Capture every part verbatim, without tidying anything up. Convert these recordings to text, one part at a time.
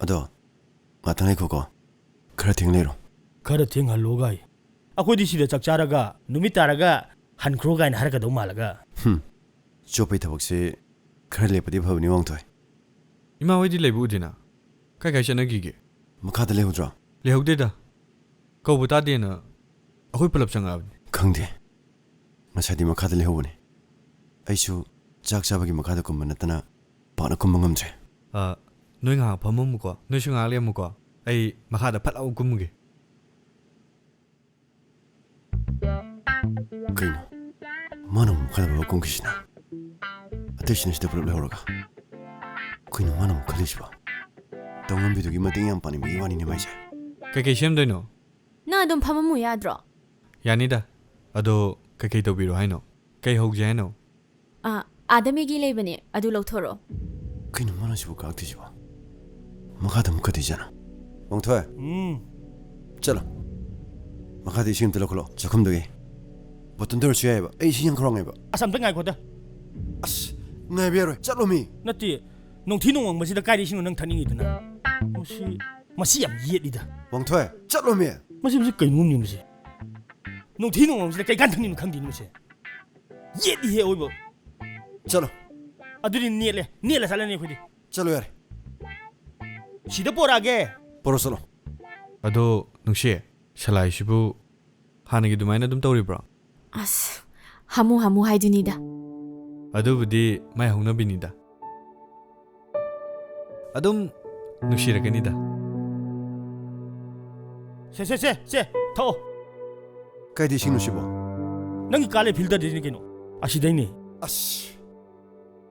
ꯑꯗꯣ, ꯉꯥꯛꯇꯪ ꯂꯩꯈꯣꯀꯣ꯫ ꯈꯔ ꯊꯦꯡ ꯂꯩꯔꯣ꯫ ꯈꯔ ꯊꯦꯡꯍꯜꯂꯣ ꯒꯥꯏ꯫ ꯑꯩꯈꯣꯏꯗꯤ ꯁꯤꯗ ꯆꯥꯛ ꯆꯥꯔꯒ ꯅꯨꯃꯤꯠ ꯇꯥꯔꯒ ꯍꯟꯈ꯭ꯔꯣ ꯒꯥꯏꯅ ꯍꯥꯏꯔꯛꯀꯗꯧ ꯃꯥꯜꯂꯒ꯫ ꯍꯨꯝ꯫ ꯆꯣꯞꯄꯩ ꯊꯕꯛꯁꯦ ꯈꯔ ꯂꯦꯞꯄꯗꯤ ꯐꯕꯅꯤ, ꯋꯥꯡꯊꯣꯏ꯫ ꯏꯃꯥ ꯍꯣꯏꯗꯤ ꯂꯩꯕ ꯎꯗꯦꯅ꯫ ꯀꯥꯏ ꯀꯥꯏ ꯆꯠꯅꯈꯤꯒꯦ? ꯃꯈꯥꯗ ꯂꯩꯍꯧꯗ꯭ꯔꯣ? ꯂꯩꯍꯧꯗꯦꯗ꯫ ꯀꯧꯕ ꯇꯥꯗꯦꯅ ꯑꯩꯈꯣꯏ ꯄꯨꯂꯞ ꯆꯪꯉꯛꯑꯕꯅꯤ꯫ ꯈꯪꯗꯦ꯫ ꯉꯁꯥꯏꯗꯤ ꯃꯈꯥꯗ ꯂꯩꯍꯧꯕꯅꯦ꯫ ꯑꯩꯁꯨ ꯆꯥꯛ ꯆꯥꯕꯒꯤ ꯃꯈꯥꯗ ꯀꯨꯝꯕ ꯅꯠꯇꯅ ꯄꯥꯛꯅ ꯀꯨꯝꯕ ꯉꯝꯗ꯭ꯔꯦ꯫ ꯑ, ꯅꯣꯏ ꯉꯥꯏꯍꯥꯛ ꯐꯝꯃꯝꯃꯨꯀꯣ꯫ ꯅꯣꯏꯁꯨ ꯉꯥꯏꯍꯥꯛ ꯂꯩꯔꯝꯃꯨꯀꯣ꯫ ꯑꯩ ꯃꯈꯥꯗ ꯐꯠ ꯂꯥꯎ ꯀꯨꯝꯃꯨꯒꯦ꯫ ꯀꯩꯅꯣ? ꯃꯥꯅ ꯑꯃꯨꯛ ꯃꯈꯥꯗ ꯐꯝꯃ ꯀꯨꯝꯈꯤꯁꯤꯅ? ꯑꯇꯩꯁꯤꯅ ꯁꯤꯗ ꯄꯨꯂꯞ ꯂꯩꯍꯧꯔꯒ? ꯀꯩꯅꯣ ꯃꯥꯅ ꯑꯃꯨꯛ ꯈꯜꯂꯤꯁꯤꯕꯣ? ꯇꯧꯉꯝꯕꯤꯗꯨꯒꯤ ꯃꯇꯦꯡ ꯌꯥꯝ ꯄꯥꯡꯅꯤꯡꯕꯒꯤ ꯋꯥꯅꯤꯅꯦ ꯃꯥꯏꯁꯦ꯫ ꯀꯩꯀꯩ ꯁꯦꯝꯗꯣꯏꯅꯣ? ꯅꯪ ꯑꯗꯨꯝ ꯐꯝꯃꯝꯃꯨ ꯌꯥꯗ꯭ꯔꯣ? ꯌꯥꯅꯤꯗ꯫ ꯑꯗꯣ ꯀꯩꯀꯩ ꯇꯧꯕꯤꯔꯣ ꯍꯥꯏꯅꯣ? ꯀꯩ ꯍꯧꯖꯦ ꯍꯥꯏꯅꯣ? ꯑꯥ, ꯑꯥꯗ ꯃꯦꯒꯤ ꯂꯩꯕꯅꯦ, ꯑꯗꯨ ꯂꯧꯊꯣꯔꯛꯑꯣ꯫ ꯀꯩꯅꯣ ꯃꯥꯅ ꯁꯤꯕꯨ ꯀꯥꯛꯇꯣꯏꯁꯤꯕꯣ? ꯃꯈꯥꯗ ꯑꯃꯨꯛ ꯀꯗꯤ ꯆꯠꯅ? ꯋꯥꯡꯊꯣꯏ꯫ ꯎꯝ꯫ ꯆꯠꯂꯣ꯫ ꯃꯈꯥꯗ ꯏꯁꯤꯡ ꯑꯝꯇ ꯂꯧꯈꯠꯂꯣ, ꯆꯥꯛꯈꯨꯝꯗꯒꯤ꯫ ꯕꯣꯇꯜꯗ ꯑꯣꯏꯔꯁꯨ ꯌꯥꯏꯑꯕ, ꯑꯩ ꯏꯁꯤꯡ ꯌꯥꯝ ꯈꯧꯔꯥꯡꯉꯦꯕ꯫ ꯑꯁ, ꯑꯝꯇ ꯉꯥꯏꯈꯣꯗ꯫ ꯑꯁ, ꯉꯥꯏꯕ ꯌꯥꯔꯣꯏ, ꯆꯠꯂꯣꯃꯤ꯫ ꯅꯠꯇꯦ, ꯅꯣꯡꯊꯤ ꯅꯣꯡꯃꯪꯕꯁꯤꯗ ꯀꯥꯏꯗ ꯏꯁꯤꯡꯅꯣ ꯅꯪ ꯊꯛꯅꯤꯡꯉꯤꯗꯨꯅ? ꯃꯁꯤ, ꯃꯁꯤ ꯌꯥꯝ ꯌꯦꯠꯂꯤꯗ꯫ ꯋꯥꯡꯊꯣꯏ, ꯆꯠꯂꯣꯃꯤ꯫ ꯃꯁꯤ, ꯃꯁꯤ ꯀꯩꯅꯣꯝꯅꯤ ꯃꯁꯤ꯫ ꯅꯨꯡꯊꯤ ꯅꯣꯡꯃꯁꯤꯗ ꯀꯩꯀꯥꯟ ꯊꯛꯅꯤꯡꯅꯣ ꯈꯪꯗꯦꯅꯦ ꯃꯁꯤ꯫ ꯌꯦꯠꯂꯤꯍꯦ ꯑꯑꯣꯏꯕ꯫ ꯆꯠꯂꯣ꯫ ꯑꯗꯨꯗꯤ ꯅꯦꯠꯂꯦ꯫ ꯅꯦꯠꯂ ꯆꯠꯂꯅꯤ ꯑꯩꯈꯣꯏꯗꯤ꯫ ꯆꯠꯂꯣ ꯌꯥꯔꯦ꯫ ꯁꯤꯗ ꯄꯣꯔꯛꯑꯒꯦ꯫ ꯄꯣꯔꯣ ꯆꯠꯂꯣ꯫ ꯑꯗꯣ ꯅꯨꯡꯁꯤ, ꯁꯂꯥꯏꯁꯤꯕꯨ ꯍꯥꯟꯅꯒꯤ ꯑꯗꯨꯃꯥꯏꯅ ꯑꯗꯨꯝ ꯇꯧꯔꯤꯕ꯭ꯔꯣ? ꯑꯁ, ꯍꯥꯃꯨ ꯍꯥꯃꯨ ꯍꯥꯏꯗꯨꯅꯤꯗ꯫ ꯑꯗꯨꯕꯨꯗꯤ ꯃꯥꯏ ꯍꯧꯅꯕꯤꯅꯤꯗ꯫ ꯑꯗꯨꯝ ꯅꯨꯡꯁꯤꯔꯛꯀꯅꯤꯗ꯫ ꯁꯦ, ꯁꯦ, ꯁꯦ, ꯁꯦ, ꯊꯛꯑꯣ꯫ ꯀꯥꯏꯗ ꯏꯁꯤꯡꯅꯣ ꯁꯤꯕꯣ? ꯅꯪꯒꯤ ꯀꯥꯂꯦ ꯐꯤꯜꯇꯔꯗꯩꯅꯦ ꯀꯩꯅꯣ꯫ ꯑꯁꯤꯗꯩꯅꯦ꯫ ꯑꯁ,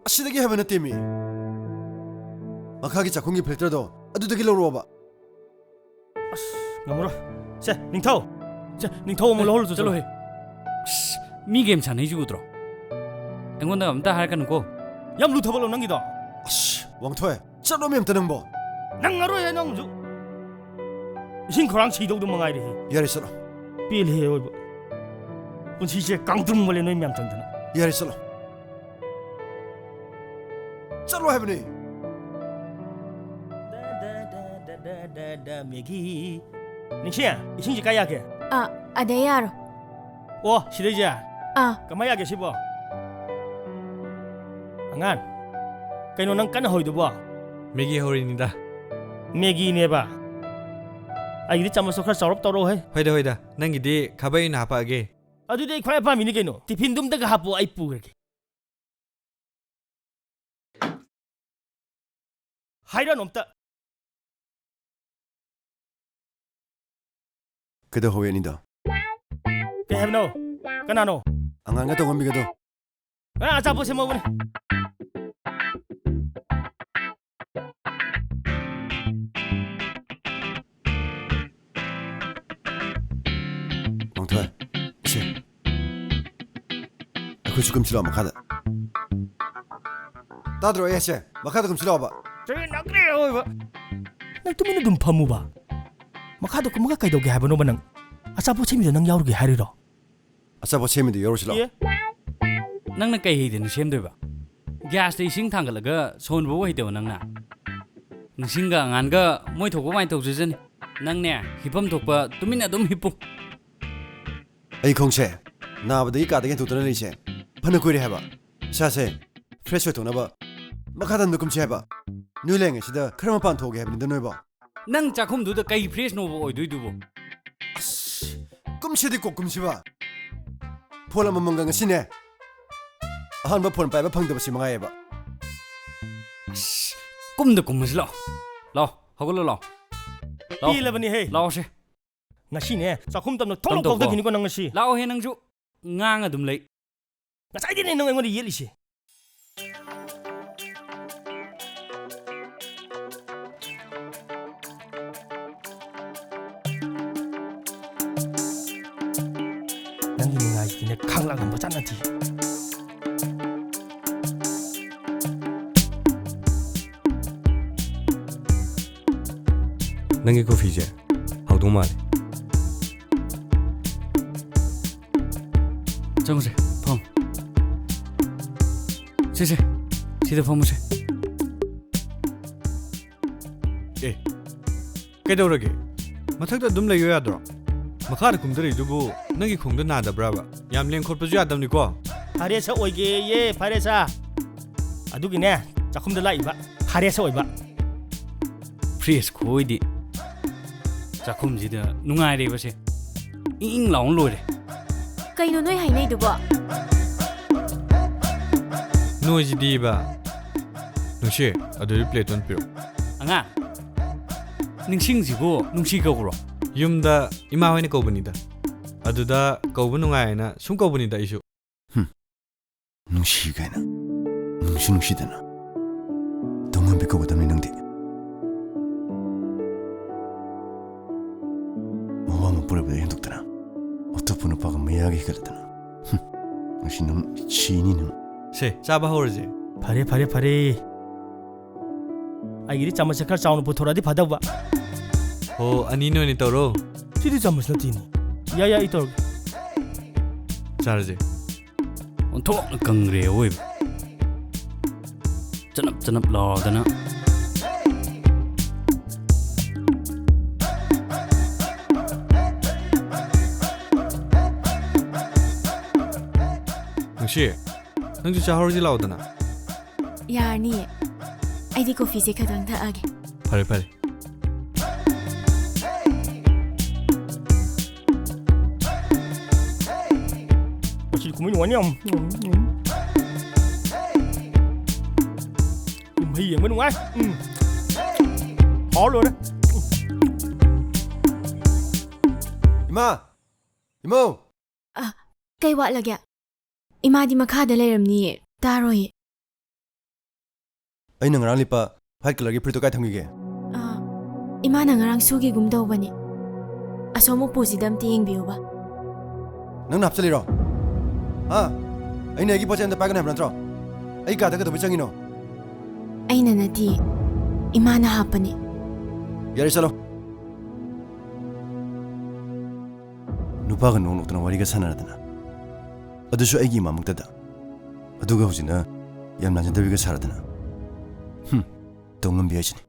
ꯑꯁꯤꯗꯒꯤ ꯍꯥꯏꯕ ꯅꯠꯇꯦꯃꯤ꯫ ꯃꯈꯥꯒꯤ ꯆꯥꯛꯈꯨꯝꯒꯤ ꯐꯤꯜꯇꯔꯗꯣ ꯑꯗꯨꯗꯒꯤ ꯂꯧꯔꯛꯑꯣꯕ꯫ ꯑꯁ, ꯉꯝꯃꯔꯣꯏ꯫ ꯁꯦ, ꯅꯤꯡꯊꯧ꯫ ꯁꯦ, ꯅꯤꯡꯊꯧ ꯑꯃꯨꯛ ꯂꯧꯍꯜꯂꯨ ꯆꯠꯂꯣ꯫ ꯆꯠꯂꯣꯍꯦ꯫ ꯑꯁ, ꯃꯤ ꯒꯦꯝ ꯁꯥꯟꯅꯩꯁꯤꯕꯨ ꯎꯗ꯭ꯔꯣ? ꯑꯩꯉꯣꯟꯗ ꯑꯝꯇ ꯍꯥꯏꯔꯛꯀꯅꯨꯀꯣ꯫ ꯌꯥꯝ ꯂꯨ ꯊꯕꯛꯂꯣ ꯅꯪꯒꯤꯗꯣ? ꯑꯁ, ꯋꯥꯡꯊꯣꯏ, ꯆꯠꯂꯣꯃꯤ ꯑꯝꯇ ꯅꯪꯕꯣ꯫ ꯅꯪꯉꯔꯣꯏꯍꯦ ꯅꯪꯁꯨ꯫ ꯏꯁꯤꯡ ꯈꯧꯔꯥꯡ ꯁꯤꯗꯧꯗ ꯃꯉꯥꯏꯔꯦꯍꯦ꯫ ꯌꯥꯔꯦ, ꯆꯠꯂꯣ꯫ ꯄꯦꯜꯂꯦꯍꯦ ꯑꯑꯣꯏꯕ꯫ ꯄꯨꯟꯁꯤꯁꯦ ꯀꯥꯡꯗ꯭ꯔꯨꯝ ꯑꯣꯜꯂꯦ ꯅꯣꯏ ꯃꯌꯥꯝ ꯆꯪꯗꯅ꯫ ꯌꯥꯔꯦ, ꯆꯠꯂꯣ꯫ ꯆꯠꯂꯣ ꯍꯥꯏꯕꯅꯦ꯫ ꯗ, ꯗ, ꯗ, ꯃꯦꯒꯤ꯫ ꯅꯤꯡꯁꯤꯡ, ꯏꯁꯤꯡꯁꯤ ꯀꯥꯏ ꯌꯥꯒꯦ? ꯑꯥ, ꯑꯗꯩ ꯌꯥꯔꯣ꯫ ꯑꯣ, ꯁꯤꯗꯩꯁꯦ? ꯑꯥ꯫ ꯀꯃꯥꯏ ꯌꯥꯒꯦ ꯁꯤꯕꯣ? ꯑꯉꯥꯡ, ꯀꯩꯅꯣ ꯅꯪ ꯀꯟꯅ ꯍꯧꯔꯤꯗꯨꯕꯣ? ꯃꯦꯒꯤ ꯍꯧꯔꯤꯅꯤꯗ꯫ ꯃꯦꯒꯤꯅꯦꯕ? ꯑꯩꯒꯤꯗꯤ ꯆꯥꯃꯁꯇꯣ ꯈꯔ ꯆꯥꯎꯔꯞ ꯇꯧꯔꯛꯎꯍꯦ꯫ ꯍꯣꯏꯗ, ꯍꯣꯏꯗ, ꯅꯪꯒꯤꯗꯤ ꯈꯥꯕꯩ ꯑꯣꯏꯅ ꯍꯥꯄꯛꯑꯒꯦ꯫ ꯑꯗꯨꯗꯤ ꯑꯩ ꯈ꯭ꯋꯥꯏ ꯑꯄꯥꯝꯕꯤꯅꯤ ꯀꯩꯅꯣ꯫ ꯇꯤꯐꯤꯟꯗꯨꯝꯇꯒ ꯍꯥꯞꯄꯣ, ꯑꯩ ꯄꯨꯈ꯭ꯔꯒꯦ꯫ ꯍꯥꯏꯔꯛꯑꯅꯨ ꯑꯝꯇ꯫ ꯀꯩꯗꯧꯍꯧꯋꯦ ꯑꯅꯤꯗꯣ? ꯀꯩ ꯍꯥꯏꯕꯅꯣ? ꯀꯅꯥꯅꯣ? ꯑꯉꯥꯡꯒ ꯇꯧꯉꯝꯕꯤꯒꯗꯣ꯫ ꯑ, ꯑꯆꯥꯄꯣꯠ ꯁꯦꯝꯍꯧꯕꯅꯦ꯫ ꯃꯥꯡꯊꯣꯏ, ꯁꯦ꯫ ꯑꯩꯈꯣꯏꯁꯨ ꯀꯨꯝꯁꯤ ꯂꯥꯛꯑꯣ ꯃꯈꯥꯗ꯫ ꯇꯥꯗ꯭ꯔꯣ ꯑꯩ ꯍꯥꯏꯁꯦ? ꯃꯈꯥꯗ ꯀꯨꯝꯁꯤ ꯂꯥꯛꯑꯣꯕ꯫ ꯆꯍꯤ ꯅꯛꯂꯦ ꯑꯑꯣꯏꯕ꯫ ꯅꯪ ꯇꯨꯃꯤꯟꯅ ꯑꯗꯨꯝ ꯐꯝꯃꯨꯕ꯫ ꯃꯈꯥꯗ ꯀꯨꯝꯃꯒ ꯀꯩꯗꯧꯒꯦ ꯍꯥꯏꯕꯅꯣꯕ ꯅꯪ? ꯑꯆꯥꯄꯣꯠ ꯁꯦꯝꯃꯤꯗꯣ ꯅꯪ ꯌꯥꯎꯔꯨꯒꯦ ꯍꯥꯏꯔꯤꯔꯣ? ꯑꯆꯥꯄꯣꯠ ꯁꯦꯝꯃꯤꯗꯣ ꯌꯥꯎꯔꯨꯁꯤ ꯂꯥꯛꯑꯣ꯫ ꯑꯦ? ꯅꯪꯅ ꯀꯩ ꯍꯩꯗꯅ ꯁꯦꯝꯗꯣꯏꯕ? ꯒ꯭ꯌꯥꯁꯇ ꯏꯁꯤꯡ ꯊꯥꯡꯒꯠꯂꯒ ꯁꯧꯍꯟꯕꯕꯨ ꯍꯩꯇꯕ ꯅꯪꯅ? ꯅꯤꯡꯁꯤꯡꯒ ꯑꯉꯥꯟꯒ ꯃꯣꯏ ꯊꯣꯛꯄ ꯃꯥꯏ ꯇꯧꯖꯖꯅꯤ꯫ ꯅꯪꯅꯦ, ꯍꯤꯞꯐꯝ ꯊꯣꯛꯄ ꯇꯨꯃꯤꯟꯅ ꯑꯗꯨꯝ ꯍꯤꯞꯄꯨ꯫ ꯑꯩ ꯈꯣꯡꯁꯦ ꯅꯥꯕꯗꯒꯤ ꯀꯥꯗꯒꯤ ꯍꯦꯟꯗꯣꯛꯇꯅ ꯂꯩꯁꯦ ꯐꯅ ꯀꯨꯏꯔꯦ ꯍꯥꯏꯕ꯫ ꯏꯁꯥꯁꯦ fresh ꯑꯣꯏꯊꯣꯛꯅꯕ ꯃꯈꯥ ꯇꯟꯗ ꯀꯨꯝꯁꯤ ꯍꯥꯏꯕ꯫ ꯅꯣꯏ ꯂꯩꯔꯤꯉꯩꯁꯤꯗ ꯈꯔ ꯃꯄꯥꯟ ꯊꯣꯛꯑꯒꯦ ꯍꯥꯏꯕꯅꯤꯗ ꯅꯣꯏꯕꯣ꯫ ꯅꯪ ꯆꯥꯛꯈꯨꯝꯗꯨꯗ ꯀꯩ fresh ꯅꯣꯕ ꯑꯣꯏꯗꯣꯏꯗꯨꯕꯣ? ꯑꯁ, ꯀꯨꯝꯁꯤꯗꯤ ꯀꯣꯛ ꯀꯨꯝꯁꯤꯕ꯫ ꯐꯣꯟ ꯑꯃꯃꯝꯒ ꯉꯁꯤꯅꯦ ꯑꯍꯥꯟꯕ ꯐꯣꯟ ꯄꯥꯏꯕ ꯐꯪꯗꯕꯁꯤ ꯃꯉꯥꯏꯌꯦꯕ꯫ ꯑꯁ, ꯀꯨꯝꯗ ꯀꯨꯝꯃꯁꯤ ꯂꯥꯛꯑꯣ꯫ ꯂꯥꯛꯑꯣ, ꯍꯧꯒꯠꯂꯣ ꯂꯥꯛꯑꯣ꯫ ꯂꯥꯛꯑꯣ꯫ ꯄꯦꯜꯂꯕꯅꯤꯍꯦ꯫ ꯂꯥꯛꯑꯣꯁꯦ꯫ ꯉꯁꯤꯅꯦ ꯆꯥꯛꯈꯨꯝ ꯇꯝꯅ ꯊꯣꯡ ꯇꯝ ꯇꯧꯀꯣ꯫ ꯀꯥꯎꯊꯈꯤꯅꯤꯀꯣ ꯅꯪ ꯉꯁꯤ꯫ ꯂꯥꯛꯑꯣꯍꯦ ꯅꯪꯁꯨ꯫ ꯉꯥꯡ ꯑꯗꯨꯝ ꯂꯩ꯫ ꯉꯁꯥꯏꯗꯩꯅꯦ ꯅꯪ ꯑꯩꯉꯣꯟꯗ ꯌꯦꯠꯂꯤꯁꯦ꯫ ꯅꯪꯒꯤ ꯅꯤꯡꯉꯥꯏꯁꯤꯗꯤꯅꯦ ꯈꯥꯡꯂꯥꯡ ꯉꯝꯕ ꯆꯥꯠ ꯅꯠꯇꯦ꯫ ꯅꯪꯒꯤ ꯀꯣꯐꯤꯁꯦ ꯍꯥꯎꯗꯧ ꯃꯥꯜꯂꯦ꯫ ꯆꯪꯉꯨꯁꯦ, ꯐꯝ꯫ ꯁꯦ, ꯁꯦ, ꯁꯤꯗ ꯐꯝꯃꯨꯁꯦ꯫ ꯑꯦ, ꯀꯩꯗꯧꯔꯒꯦ? ꯃꯊꯛꯇ ꯑꯗꯨꯝ ꯂꯩꯌꯣ ꯌꯥꯗ꯭ꯔꯣ? ꯃꯈꯥꯗ ꯀꯨꯝꯊꯔꯛꯏꯗꯨꯕꯨ ꯅꯪꯒꯤ ꯈꯣꯡꯗ ꯅꯥꯗꯕ꯭ꯔꯕ? ꯌꯥꯝ ꯂꯦꯡ ꯈꯣꯠꯄꯁꯨ ꯌꯥꯗꯕꯅꯤꯀꯣ꯫ ꯐꯔꯦ ꯁꯥ ꯑꯣꯏꯒꯦꯌꯦ, ꯐꯔꯦ ꯁꯥ꯫ ꯑꯗꯨꯒꯤꯅꯦ, ꯆꯥꯛꯈꯨꯝꯗ ꯂꯥꯛꯏꯕ꯫ ꯐꯔꯦ ꯁꯥ ꯑꯣꯏꯕ꯫ ꯐ꯭ꯔꯦꯁ ꯈꯨꯑꯣꯏꯗꯤ꯫ ꯆꯥꯛꯈꯨꯝꯁꯤꯗ ꯅꯨꯡꯉꯥꯏꯔꯦꯕꯁꯦ꯫ ꯏꯪ ꯏꯪ ꯂꯥꯎꯅ ꯂꯣꯏꯔꯦ꯫ ꯀꯩꯅꯣ ꯅꯣꯏ ꯍꯥꯏꯅꯩꯗꯨꯕꯣ? ꯅꯣꯏꯁꯤꯗꯤꯕ꯫ ꯅꯨꯡꯁꯤ, ꯑꯗꯨꯗꯤ ꯄ꯭ꯂꯦꯠꯇꯣ ꯑꯝ ꯄꯤꯔꯛꯑꯣ꯫ ꯑꯉꯥꯡ, ꯅꯤꯡꯁꯤꯡꯁꯤꯕꯨ ꯅꯨꯡꯁꯤ ꯀꯧꯕ꯭ꯔꯣ? ꯌꯨꯝꯗ ꯏꯃꯥ ꯍꯣꯏꯅ ꯀꯧꯕꯅꯤꯗ꯫ ꯑꯗꯨꯗ ꯀꯧꯕ ꯅꯨꯡꯉꯥꯏꯅ ꯁꯨꯝ ꯀꯧꯕꯅꯤꯗ ꯑꯩꯁꯨ꯫ ꯍꯨꯝ, ꯅꯨꯡꯁꯤ ꯀꯥꯏꯅ꯫ ꯅꯨꯡꯁꯨ ꯅꯨꯡꯁꯤꯗꯅ꯫ ꯇꯣꯉꯥꯟꯕꯤ ꯀꯧꯒꯗꯕꯅꯤ ꯅꯪꯗꯤ꯫ ꯃꯋꯥ ꯑꯃ ꯄꯨꯔꯛꯄꯗ ꯍꯦꯟꯗꯣꯛꯇꯅ ꯑꯇꯣꯞꯄ ꯅꯨꯄꯥꯒ ꯃꯌꯥꯒ ꯍꯦꯟꯒꯠꯂꯗꯅ꯫ ꯍꯨꯝ, ꯉꯁꯤ ꯅꯪ ꯁꯤꯅꯤ ꯅꯪ꯫ ꯁꯦ, ꯆꯥꯕ ꯍꯧꯔꯁꯦ꯫ ꯐꯔꯦ, ꯐꯔꯦ, ꯐꯔꯦ꯫ ꯑꯩꯒꯤꯗꯤ ꯆꯥꯃꯁꯁꯦ ꯈꯔ ꯆꯥꯎꯅ ꯄꯨꯊꯣꯔꯛꯑꯗꯤ ꯐꯗꯧꯕ꯫ ꯍꯣ, ꯑꯅꯤꯅ ꯑꯣꯏꯅ ꯇꯧꯔꯣ꯫ ꯁꯤꯗꯤ ꯆꯥꯃꯁ ꯅꯠꯇꯦꯅꯦ꯫ ꯌꯥꯏ, ꯌꯥꯏ, ꯑꯩ ꯇꯧꯔꯒꯦ꯫ ꯆꯥꯔꯁꯦ꯫ ꯑꯣꯟꯊꯣꯛꯅ ꯀꯪꯒ꯭ꯔꯦ ꯑꯋꯣꯏꯕ꯫ ꯆꯅꯞ ꯆꯅꯞ ꯂꯥꯎꯗꯅ꯫ ꯅꯨꯡꯁꯤ, ꯅꯪꯁꯨ ꯆꯥꯍꯧꯔꯁꯤ ꯂꯥꯎꯗꯅ꯫ ꯌꯥꯔꯅꯤꯌꯦ꯫ ꯑꯩꯗꯤ ꯀꯣꯐꯤꯁꯦ ꯈꯇꯪ ꯊꯛꯑꯒꯦ꯫ ꯐꯔꯦ, ꯐꯔꯦ꯫ ꯉꯁꯤꯗꯤ ꯀꯨꯝꯍꯩ ꯅꯨꯡꯉꯥꯏꯅꯤ ꯌꯥꯝ꯫ ꯀꯨꯝꯍꯩ ꯌꯦꯡꯕ ꯅꯨꯡꯉꯥꯏ꯫ ꯎꯝ꯫ ꯍꯥꯎ ꯂꯣꯏꯔꯦ꯫ ꯏꯃꯥ! ꯏꯃꯧ! ꯑ, ꯀꯩ ꯋꯥꯠꯂꯒꯦ? ꯏꯃꯥꯗꯤ ꯃꯈꯥꯗ ꯂꯩꯔꯝꯅꯤꯌꯦ, ꯇꯥꯔꯣꯏꯌꯦ꯫ ꯑꯩꯅ ꯉꯔꯥꯡ ꯂꯤꯠꯄ white colourꯒꯤ ꯐꯨꯔꯤꯠꯇꯣ ꯀꯥꯏ ꯊꯝꯈꯤꯒꯦ? ꯑ, ꯏꯃꯥꯅ ꯉꯔꯥꯡ ꯁꯨꯈꯤꯒꯨꯝ ꯇꯧꯕꯅꯦ꯫ ꯑꯁꯣꯝ ꯎꯄꯨꯁꯤꯗ ꯑꯝꯇ ꯌꯦꯡꯕꯤꯌꯨꯕ꯫ ꯅꯪꯅ ꯍꯥꯞꯆꯜꯂꯤꯔꯣ? ꯍꯥ? ꯑꯩꯅ ꯑꯩꯒꯤ ꯄꯣꯠ ꯆꯩ ꯑꯝꯇ ꯄꯥꯏꯒꯅꯨ ꯍꯥꯏꯕ ꯅꯠꯇ꯭ꯔꯣ? ꯑꯩ ꯀꯥꯗ ꯀꯩꯗꯧꯕꯩ ꯆꯪꯉꯤꯅꯣ? ꯑꯩꯅ ꯅꯠꯇꯤꯌꯦ, ꯏꯃꯥꯅ ꯍꯥꯞꯄꯅꯦ꯫ ꯌꯥꯔꯦ, ꯆꯠꯂꯣ꯫ ꯅꯨꯄꯥꯒ ꯅꯣꯛ ꯅꯣꯛꯇꯅ ꯋꯥꯔꯤꯒ ꯁꯥꯟꯅꯔꯗꯅ, ꯑꯗꯨꯁꯨ ꯑꯩꯒꯤ ꯏꯃꯥꯃꯛꯇꯗ꯫ ꯑꯗꯨꯒ ꯍꯧꯖꯤꯛꯅ ꯌꯥꯝ ꯂꯥꯟꯖꯗꯕꯤꯒ ꯁꯥꯔꯗꯅ꯫ ꯍꯨꯝ, ꯇꯧꯉꯝꯕꯤ ꯍꯥꯏꯁꯤꯅꯤ꯫